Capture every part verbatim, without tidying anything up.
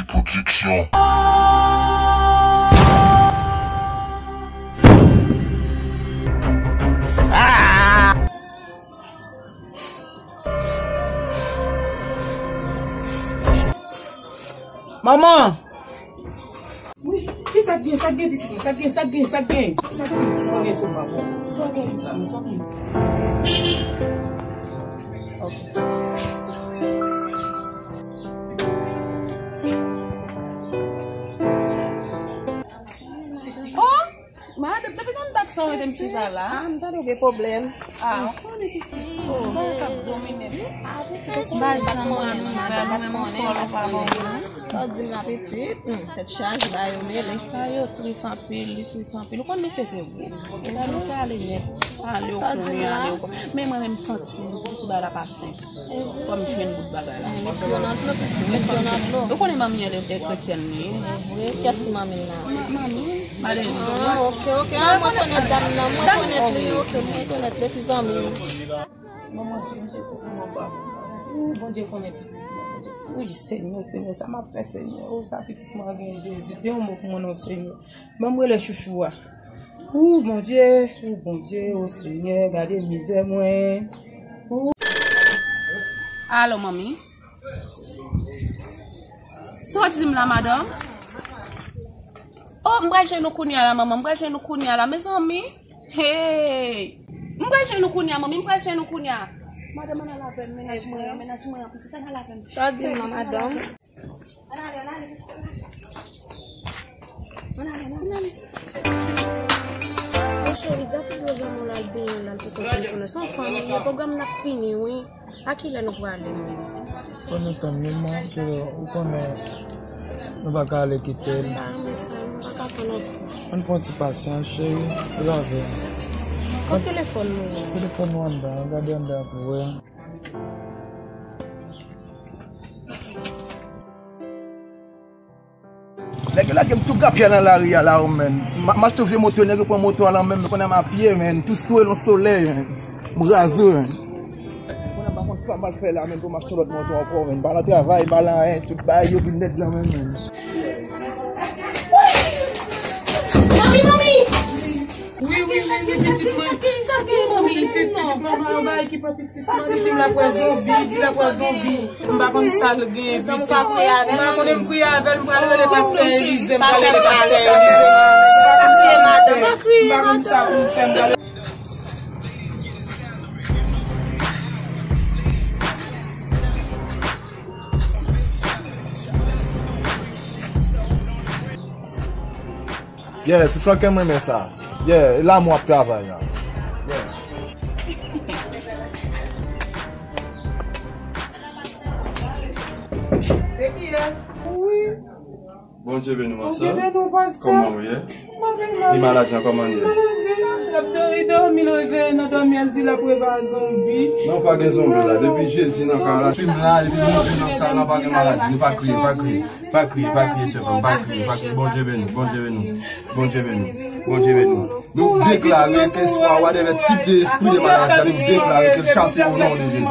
Production. Manman! Wi, kisa k gen, sa k gen pitit mwen, sa k gen, sa k gen, sa k gen, sa k gen, sa k gen sou papa, sa k gen pitit mwen, sa k gen. Ok. Oh! Madanm, depi kann dat sa w mete m chita la? Ah, m tande w gen pwoblèm. Ah, ou konnen pitit. Oh, bagay k ap domine m. M pa janm pran nouvèl ou, menm yon kòl ou pa ban mwen. Sa w di m la pitit? Hmm, tèt chaje, bagay yo mele. Bagay yo tris anpil, li tris anpil. Ou konn misye te gwo. E la misye ale nèt. Ale, ou konnen, ale, ou konnen. Men mwen menm, m santi tout bagay la pase. Fò m jwenn bout bagay la. Met dlo nan dlo, pitit, met dlo nan dlo. Ou konnen manmi an, e kretyèn li ye. Vre, kiyès ki manmi l la? Ma-, manmi, malerez. Ah, ok, ok. Ah, mwen konèt dam nan, mwen konèt li, ok, mwen konèt li, ti zanmi m. Manman, Bondye, Bondye konnen pitit mwen. Wi, Senyè, Senyè, sa m ap fè, Senyè? O, sa pitit mwen gen, Jezi. Di yon mo pou mwen non, Senyè. Ban m rele chouchou a. Ou Bondye, ou Bondye, o Senyè, gade mizè mwen. Ou. Alo, manmi. Sa w di m la, madanm? Oh, m pral jwenn ou kounye a la, manman. M pral jwenn ou kounye a la, mezanmi. Hey! M pral jwenn ou kounye a, manmi. M pral jwenn ou kounye a. Madanm, ann al avè m, mennaj mwen, mennaj mwen, pitit, ann al avè m. Sa w di m la, madanm? Mon cheri, gade tout pwogram ou la, l benyen la, l poko fin tounen. Se yon fanmi, pwogram n ap fini, wi. A kilè nou prale, nou menm? Fò nou tann, men mwen, ke ou konnen, nou pa ka ale kite l. M pa renmen sa, m pa ka tann ankò. Ann pran ti pasyans, cheri, ou lave. Kot telefòn mwen? Telefòn ou anndan, gade anndan pou wè. Nèg yo lage m tou grapyè nan lari a la, o, menn. M, m achte yon vye moto, nèg yo pran moto a lan men m, kounye a m a pye, menn. Tou sou e nan solèy, menn. M raze, menn. Kounye a m pa konn sa m pral fè la, menn, pou m achte yon lòt moto ankò, menn. M pa nan travay, m pa nan anyen, tout bagay yo vin nèt lan men m, menn. Manmi, manmi! Wi, wi, wi, wi, pitit mwen. Sa gen, manmi? Pitit, pitit mwen, pa yon bagay ki pa pitit mwen, li di m l ap wè zonbi, li di l ap wè zonbi. M pa konn sa l gen, pitit. M pa konnen m kriye avè l, m pral rele pastè Elize, m pral rele pastè Elize. M pa konn sa pou m fè, m pral Yeah, ti flanke m renmen sa. Yeah, e la mwen ap travay la. Yeah. Se kiyès? Wi. Bondye beni w, ma sè. Bondye beni w, pastè. Kòman w ye? Mwen byen, mwen byen. E maladi an, kòman l ye? Maladi an, l ap dòmi, dòmi, l reveye nan dòmi, l di l ap reve a zonbi. Non, pa gen zonbi la. Depi Jezi nan kay la. Fim la, epi nou rive nan sal la, pa gen maladi. Nou pa kriye, pa kriye. Pa kriye, pa kriye, sè pa m, pa kriye, pa kriye. Bondye beni w, Bondye beni w, Bondye beni w, Bondye beni w. Nou deklare ke espwa, whatever tip de espri de maladi, nou deklare ke l chase o non de Jezi.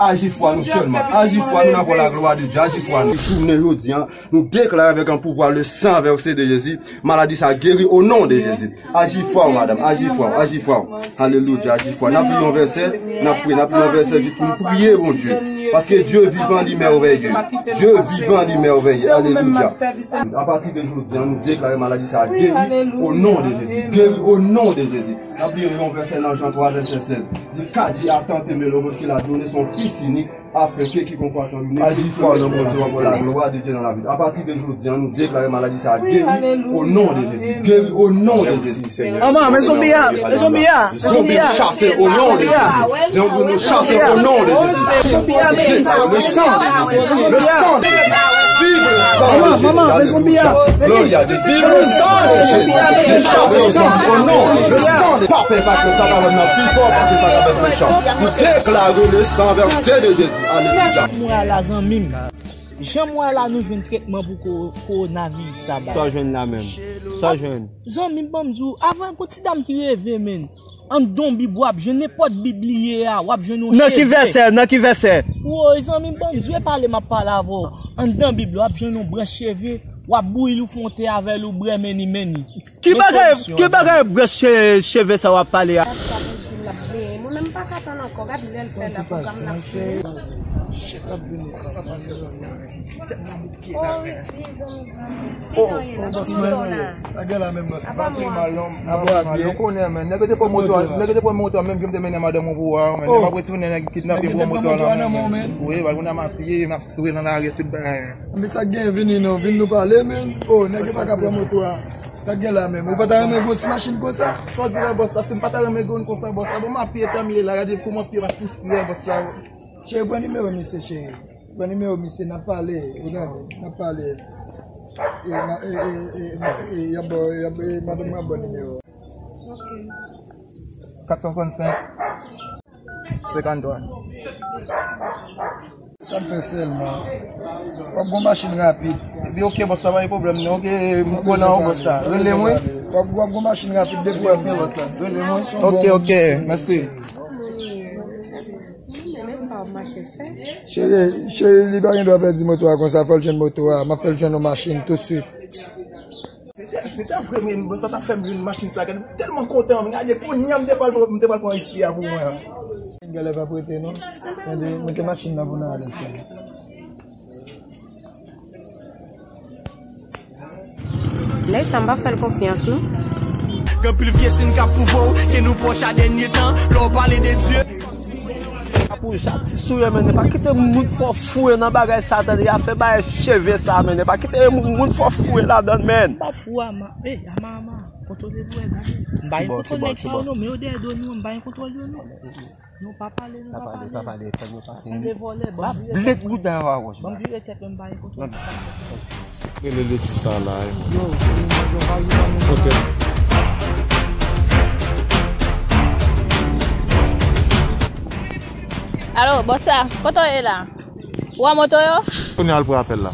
Aji fwa nou sèlman, aji fwa nou nan la glwa de Dye, aji fwa nou. Jounen jodi a, nou deklare avèk an pouvwa le sang versé de Jésus, maladi sa geri o non de Jezi. Aji fwa w, madanm. Aji fwa w. Aji fwa w. Alelouya. Aji fwa w. N ap li yon vèsè. N ap priye. N ap li yon vèsè jis pou n priye Bondye. Paske Dye vivan li mèvèye. Dye vivan li mèvèye. Alelouya. Apati de jodi a, nou deklare maladi sa geri o non de Jezi. Geri o non de Jezi. N ap li yon vèsè nan Jan twa, vèsè sèz. Di, car Dieu a tant aimé le monde qu'il a donné son Fils unique, afin que quiconque croit en lui ne périsse point, mais qu'il ait la vie éternelle. Aji fwa w nan Bondye, w ap wè la glwa de Dye nan lavi. Apati de jodi a, nou deklare maladi sa a geri o non de Jezi. Geri o non de Jezi. Mèsi, Senyè. Manman, men zonbi a, men zonbi a, men zonbi a. Zonbi chase o non de Jezi. Zonbi nou chase o non de Jezi. Zonbi a, men le sang de Jésus. Le sang de Jésus. Vive le sang de Jésus. Manman, men zonbi a. Gloria a Dieu. Vive le sang de Jésus. Vive le sang. Au nom, le sang de papa, pa ke sa ka vin nan pi fò pase sa ka fèt mechan. Nou deklare le sang versé de Jésus. Alelouya. Jan m wè a la, zanmi m. Jan m wè a la, nou jwenn tretman pou ko-, kowonaviris sa bay. Sa w jwenn la menm? Sa w jwenn? Zanmi m, ban m di w, avan, gon ti dam ki reve, menn. Anndan Bib w ap jwenn nenpòt Bib li ye a, w ap jwenn yon cheve. Nan ki vèsè? Nan ki vèsè? Woy, zanmi m, ban m Dye pale, m ap pale avè w. Anndan Bib la, w ap jwenn yon branch cheve, w ap bouyi l, ou fè yon te avè l, ou bwè meni meni. Ki bagay, ki bagay branch che-, cheve sa w ap pale a? Gad sa pou di l ap benyen. Mwen menm m pa ka tann ankò. Gad lè l fè la, pwogram l ap fini. Oh, wi, zanmi. Oh, oh, bòs mwen. Lagè la menm, bòs. Apa mwa. Yo konnen, men. Nèg yo te pran moto a, nèg yo te pran moto a, menm jan m te mennen madanm mwen pou a, men. Nèg ap retounen, nèg kidnape pou moto a la, men. Wi, ba kounye a m ap piye, m ap souri nan lari, tout bagay. Men sa k gen, vini non, vin nou pale, men. Oh, nèg yo pa ka pran moto a. Sa k gen la menm? Ou pa ta renmen gwo ti machin konsa? Sa w di la, bòs la, si m pa ta renmen gwo konsa, bòs la, bon, m ap piye tan m ye la, gade kouman pye m ap pousyè, bòs la. Cheri, pran nimewo misye, cheri. Pran nimewo misye, n ap pale. Ou tande? N ap pale. E, ma-, e, e, e, e, y ap ba w, y ap, e, madanm mwen ap ba w nimewo. Ok. Kat san swasannsenk, senkanntwa. Sa m fè sèlman. W ap gon machin rapid. Epi, ok, bòs la, pa gen pwoblèm, non. Ok, m konnen w, bòs la. Rele mwen. W ap, w ap gon machin rapid, depi w ap, bòs la. Rele mwen. Ok, ok, mèsi. Men sa w ap mache fè? Cheri, cheri, li pa gen dwa pèdi moto a konsa, fò l jwenn moto a. M ap fè l jwenn yon machin tousuit. Se te, se te vre, men, bon, sa ta fè m jwenn machin sa, gade, m tèlman kontan, gade, kounye a m te pral, m te pral pran isi a pou mwen. Gade, pa prete, non. Gade, mete machin nan pou n ale, cheri. Nèg sa m pa fè l konfyans non. Gen anpil vye siy k ap pwouve w ke nou pwòch a dènye tan. Lè w pale de Dye. Pou chak ti sourire, men, pa kite moun fè w foure nan bagay sa, tande, afè bagay cheve sa, men, pa kite moun fè w foure ladan, men. M pa fou, ama, eh, ama, ama, kontwole vou, gade. M pa gen kontwòl nèg sa yo non, men yo dèyè do nou, m pa gen kontwòl yo non. Nou pa pale, nou pa pale. Pa pale, pa pale, fè nou pase. Sanble vòlè, ban m vire tèt mwen. Ban m vire tèt mwen, m pa gen kontwòl sa. Rele leti sa la, eh. Yo, yo, yo, yo, yo. Ok. Alo, bòs la, kote w ye la? Ou wè moto yo? Kounye a l pran apèl la.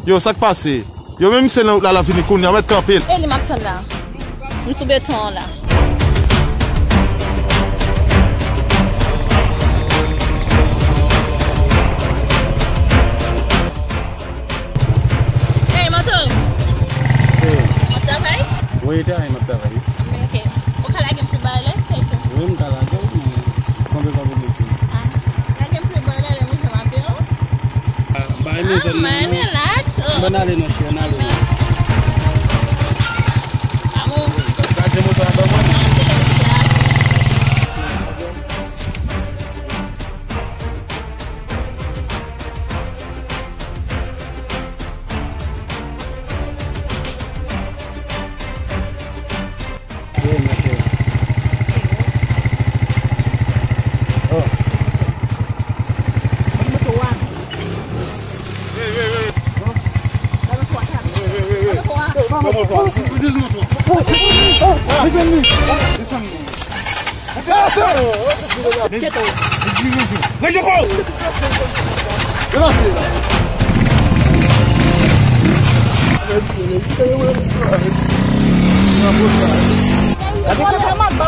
Yo, sa k pase? Yo, men misye nan wout la, l ap vini kounye a, mèt kanpe l. E li m ap tann la. M sou beton an la. Ey, Manto! Ey. W ap travay? Wi, travay, m ap travay. Ok. Ou ka lage m pli ba lè, se sa? Wi, m ka lage w, men konbyen kòb ou bezwen? Ah, lage m pli ba lè, lè mwen fè m apèl. Ah, bay mezon nan, non. Relax. Bon, n ale non, cheri, n ale non. Amou. Gade moto a ban mwen.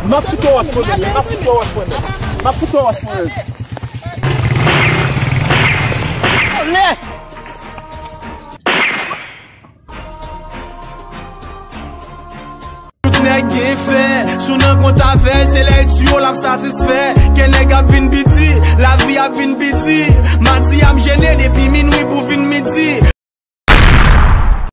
M ap fout yon wòch mwen menm. M ap fout yon wòch mwen menm. M ap fout yon wòch mwen menm. Tout nèg gen fè, si w nan kont avè l, se lè l tiye w l ap satisfè. Kè nèg ap vin pi di, lavi ap vin pi di. Madi a m jene depi minwi pou vin midi.